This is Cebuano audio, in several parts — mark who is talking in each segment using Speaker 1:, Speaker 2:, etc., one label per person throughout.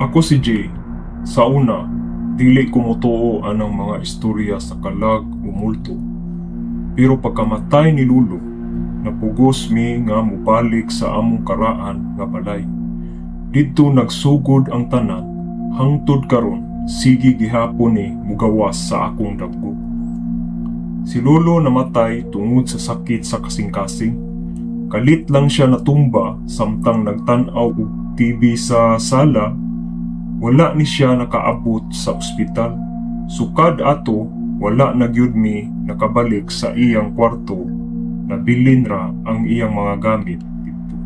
Speaker 1: Ako si Jay. Sa una, dili ko motuo anang mga istorya sa kalag o multo. Pero pagkamatay ni Lolo, napugos mi nga mobalik sa among karaan nga balay. Didto nagsugod ang tanan, hangtod karon, sige gihapon ni mugawas sa akong damgo. Si Lolo namatay tungod sa sakit sa kasing-kasing. Kalit lang siya natumba samtang nagtan-aw og TV sa sala. Wala ni siya nakaabot sa ospital. Sukad ato, wala na gyud mi nakabalik sa iyang kwarto. Nabilin ra ang iyang mga gamit didto.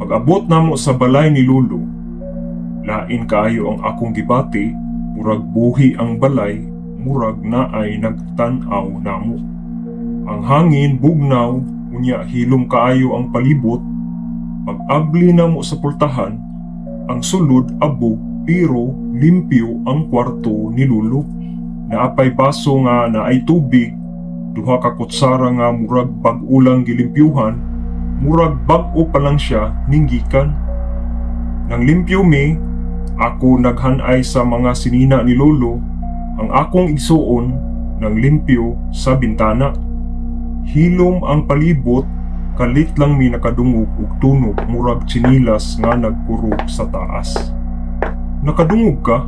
Speaker 1: Pag-abot namo sa balay ni Lolo, lain kaayo ang akong gibati, murag buhi ang balay, murag naay nagtan-aw namo. Ang hangin bugnaw, unya hilom kaayo ang palibot. Pag-abli namo sa pultahan, ang sulod abog pero limpyo ang kwarto ni Lolo. Naapay baso nga naay tubig, duha ka kutsara nga murag bag-o lang gilimpyuhan, murag bag-o pa lang siya ninggikan. Nang limpyo mi, ako naghanay sa mga sinina ni Lolo, ang akong igsuon nang limpyo sa bintana. Hilom ang palibot, kalit lang mi nakadungog og tunog murag tsinilas nga nagkurog sa taas. Nakadungog ka?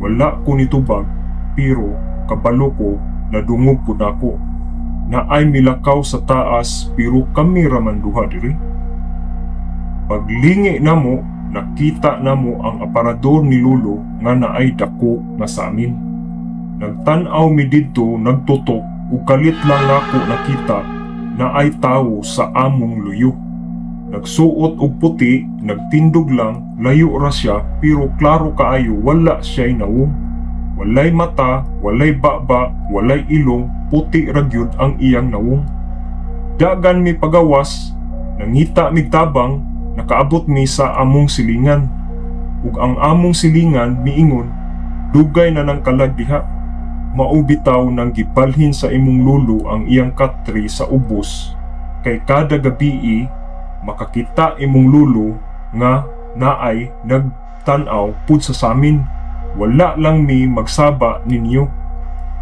Speaker 1: Wala ko nitubag, pero kabalo ko nadungog pud nako. Naay milakaw sa taas pero kami ra man duha diri. Paglingi namo, nakita namo ang aparador ni Lolo nga naay dako nga samin. Nagtan-aw mi didto nagtutok ug kalit lang nako nakita naay tawo sa among luyo. Nagsuot og puti, nagtindog lang, layo ra siya pero klaro kaayo wala siya'y nawong. Walay mata, walay baba, walay ilong, puti ra gyud ang iyang nawong. Dagan mi pagawas, nangita mig tabang, nakaabot mi sa among silingan. Ug ang among silingan miingon, dugay na nang kalag diha. Mao bitaw nang gibalhin sa imong lolo ang iyang katre sa ubos, kay kada gabii makakita imong lolo nga naay nagtan-aw pud sa samin. Wala lang mi magsaba ninyo.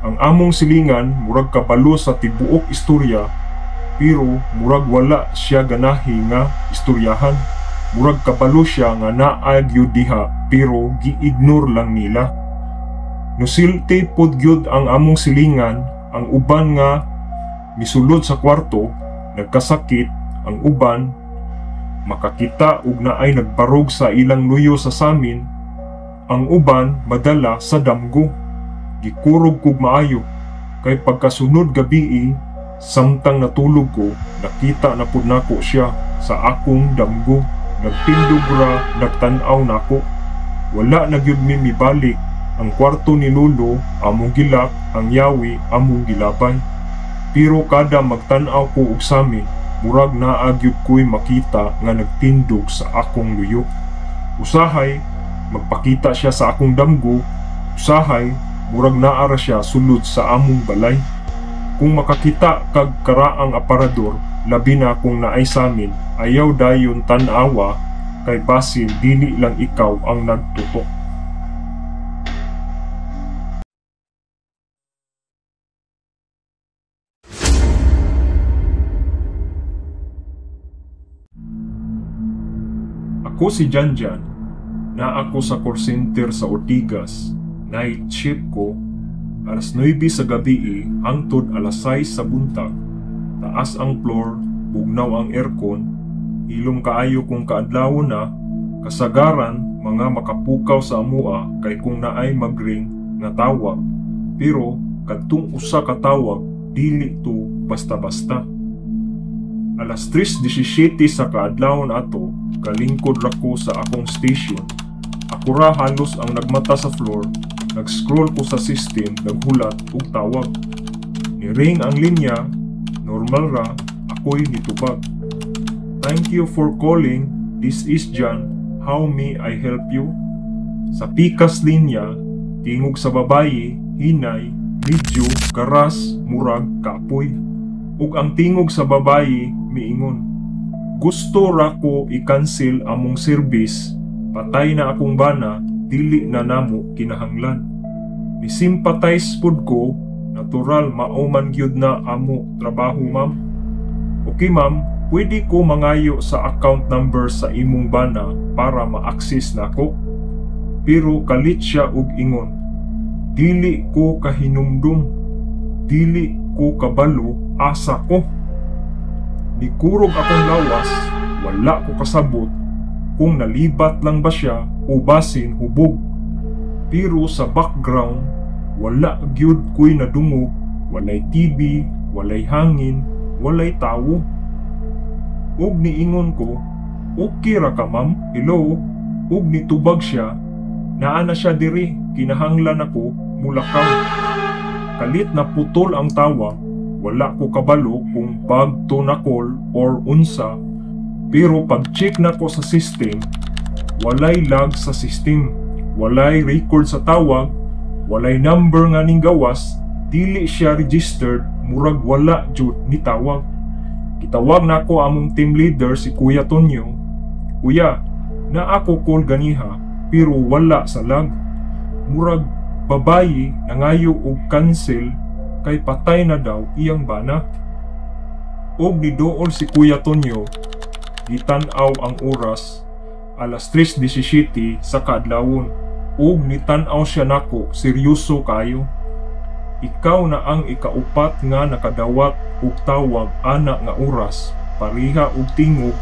Speaker 1: Ang among silingan murag kabalo sa tibuok istorya, pero murag wala siya ganahi nga istoryahan. Murag kabalo siya nga naa gyud diha pero gi-ignore lang nila. Nusilti pod gyud ang among silingan, ang uban nga misulod sa kwarto, nagkasakit, ang uban makakita og naay nagbarog sa ilang luyo sa samin, ang uban madala sa damgo. Gikurog kog maayo, kay pagkasunod gabii, samtang natulog ko, nakita na pud nako siya sa akong damgo. Nagtindog ra, nagtan-aw nako. Wala na gyud mi mibalik. Ang kwarto ni Lolo, among gilak, ang yawi, among gilabay. Pero kada magtan-aw ko og samin, murag naa gyud ko'y makita nga nagtindog sa akong luyo. Usahay, magpakita siya sa akong damgo, usahay, murag naa ra siya sulod sa among balay. Kung makakita kag karaang aparador, labi na kung naay samin, ayaw dayon tan-awa, kay basin dili lang ikaw ang nagtutok. Ako si Janjan, naa ako sa call center sa Ortigas. Night shift ko, alas 9 sa gabi hangtod alas 6 sa buntag. Taas ang floor, bugnaw ang aircon, hilom kaayo kung kaadlawon na, kasagaran mga makapukaw sa amua kay kung naay magring nga tawag, pero kadtong usa ka tawag dili to basta-basta. Alas 3:17 sa kaadlawon ato, kalingkod ra ko sa akong station. Ako ra halos ang nagmata sa floor, nag-scroll ko sa system, naghulat og tawag. Ni-ring ang linya, normal ra, ako'y nitubag. Thank you for calling, this is John, how may I help you? Sa pikas linya, tingog sa babayi, hinay, medyo, garas, murag, kapoy. Ug ang tingog sa babayi, miingon, gusto ra ko i-cancel among service Patay na akong bana, dili na namo kinahanglan. Ni-sympathize pud ko, natural mao man gyud na amo trabaho ma'am. Okay ma'am, pwede ko mangayo sa account number sa imong bana para ma-access nako. Pero kalit siya og ingon, dili ko kahinumdum, dili ko kabalo asa ko. Nikurog akong lawas, wala ko kasabot kung nalibat lang ba siya o basin hubog. Pero sa background, wala gyud ko'y nadungog, walay TV, walay hangin, walay tawo. Ug niingon ko, okay ra ka ma'am, hello? Ug nitubag siya, naa na siya diri, kinahanglan ako mulakaw. Kalit na putol ang tawag, wala ko kabalo kung bag to na call or unsa, pero pag-check nako sa system, walay lag sa system, walay record sa tawag, walay number nga ning gawas, dili siya registered, murag wala jud ni tawag. Gitawag nako among team leader si Kuya Tonyo. Kuya, naa ko call ganiha pero wala sa lag. Murag babayi nangayo og cancel kay patay na daw iyang bana. Og niduol si Kuya Tonyo, gitan-aw ang oras alas 3:17 sa kaadlawon. Og nitan-aw siya nako, seryoso kayo. Ikaw na ang ikaupat nga nakadawat og tawag ana nga oras, pareha og tingog,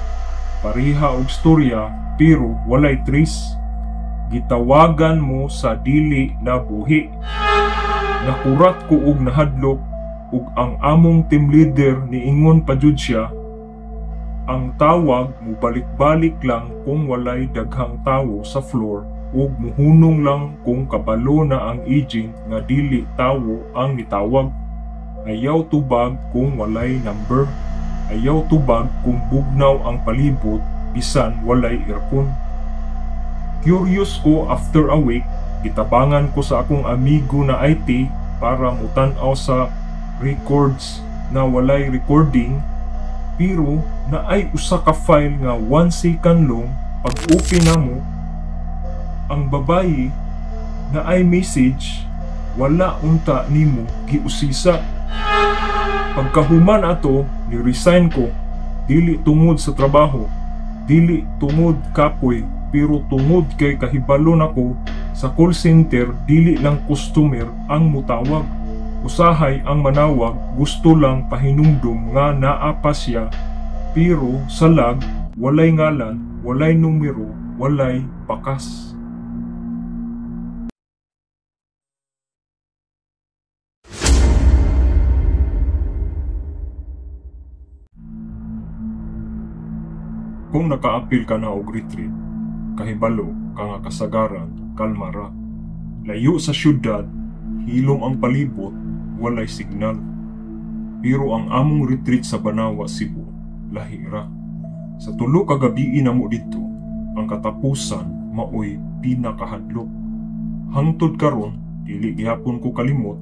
Speaker 1: pareha og storya, pero walay trace. Gitawagan mo sa dili na buhi. Nakurat ko og nahadlok, ug ang among team leader niingon pa jud siya, ang tawag mubalik-balik lang kung walay daghang tawo sa floor ug muhunong lang kung kabalo na ang agent nga dili tawo ang nitawag. Ayaw tubag kung walay number. Ayaw tubag kung bugnaw ang palibot bisan walay aircon. Curious ko after a week, gitabangan ko sa akong amigo na IT para mutan-aw sa records na walay recording, pero naay usa ka file nga 1 second long. Pag open namo, ang babayi naay message, wala unta nimo giusisa. Pagkahuman ato, ni-resign ko, dili tungod sa trabaho, dili tungod kapoy, pero tungod kay kahibalo nako sa call center dili lang customer ang mutawag. Usahay ang manawag gusto lang pahinumdum nga naa pa siya, pero sa lag walay ngalan, walay numero, walay bakas. Kung nakaapil ka na og retreat, kahibalo ka nga kasagaran, kalma ra. Layo sa syudad, hilom ang palibot, walay signal. Pero ang among retreat sa Banawa, Cebu, lahi ra. Sa tulo ka gabii namo didto, ang katapusan maoy pinakahadlok. Hangtod karon, dili gihapon ko kalimot.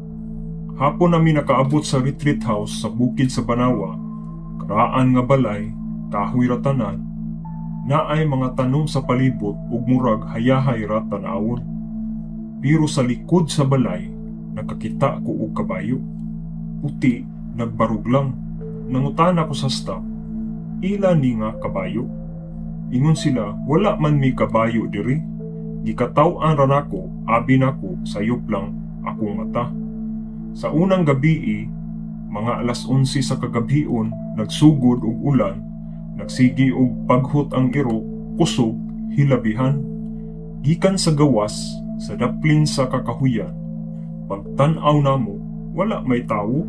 Speaker 1: Hapon nami nakaabot sa retreat house sa bukid sa Banawa, karaan nga balay, kahoy ra tanan, naay mga tanom sa palibot ug murag hayahay ra tan-awon. Pero sa likod sa balay, nakakita ko og kabayo. Puti, nagbarog lang. Nangutana ko sa staff, ila ni nga kabayo? Ingon sila, wala man mi kabayo diri. Gikataw-an ra nako, abi nako, sayop lang akong mata. Sa unang gabii, mga alas 11 sa kagabhion, nagsugod og ulan, nagsigi og paghot ang iro, kusog, hilabihan. Gikan sa gawas, sa daplin sa kakahuyan, pagtan-aw namo, wala may tawo.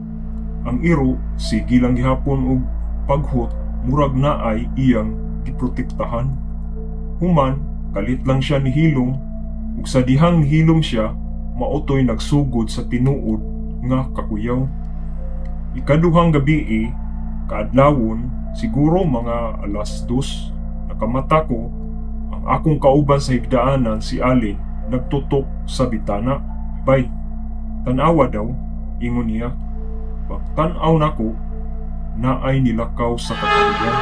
Speaker 1: Ang iro, sige lang gihapon og paghot, murag naay iyang giprotektahan. Human, kalit lang siya nihilom, ug sa dihang nihilom siya, maotoy nagsugod sa tinuod nga kakuyaw. Ikaduhang gabii, kaadlawon, siguro mga alas 2, nakamata ko, ang akong kauban sa higdaanan si Alin, nagtutok sa bitana. Bay, tanawa daw, ingon niya. Pagtanaw nako, naay nilakaw sa kakahuyan.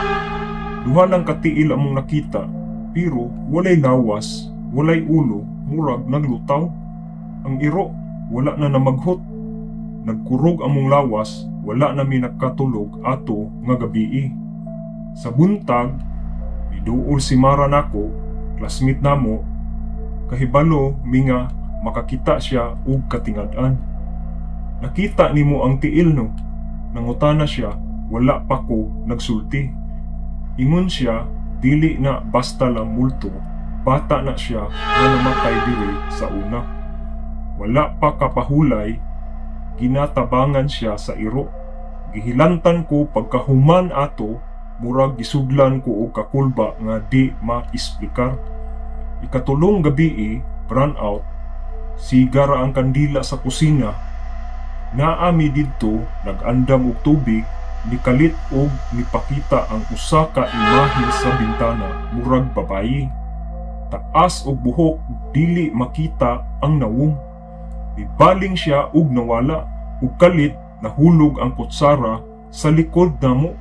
Speaker 1: Duha lang katiil among nakita, Pero walay lawas, walay ulo, murag naglutaw. Ang iro, wala na namaghot. Nagkurog among lawas, wala na mi nakatulog ato nga gabii. Sa buntag, miduol si Mara nako, classmate namo, kahibalo mi nga makakita siya og katingad-an. "Nakita nimo ang tiil, no?" Nangutana siya, wala pa ko nagsulti. Ingon siya, dili na basta lang multo, bata na siya nga namatay diri sa una. Wala pa kapahulay, ginatabangan siya sa iro. Gihilantan ko pagkahuman ato, murag gisudlan ko og kakulba nga di maesplikar. Ikatulong gabii, brown out, siga ra ang kandila sa kusina. Naa mi didto nag-andam og tubig, nikalit og nipakita ang usa ka imahe sa bintana, murag babayi. Taas og buhok, dili makita ang nawong. Mibaling siya og nawala, ug kalit nahulog ang kutsara sa likod namo.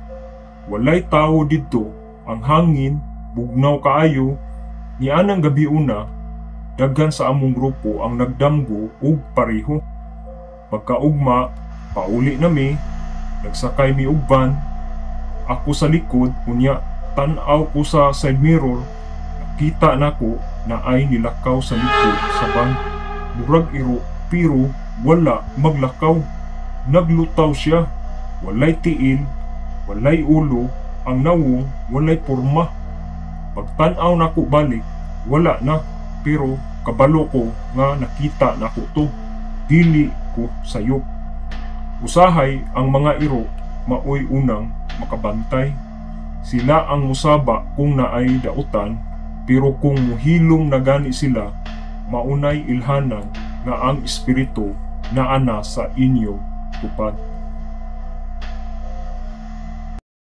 Speaker 1: Walay tawo didto, ang hangin bugnaw kaayo. Nianang gabi una, daghan sa among grupo ang nagdamgo og pareho. Pagkaugma, pauli na mi, nagsakay mi og van. Ako sa likod, unya tan-aw ko sa side mirror, nakita nako naay nilakaw sa likod sa van. Murag iro pero wala maglakaw. Naglutaw siya. Walay tiil, walay ulo, ang nawong walay porma. Pagtan-aw nako balik, wala na, pero kabalo ko nga nakita nako to. Dili ko sayop. Usahay ang mga iro maoy unang makabantay. Sila ang musaba kung naay dautan, pero kung muhilom na gani sila, maunay ilhanan nga ang espiritu naa na sa inyong tupad.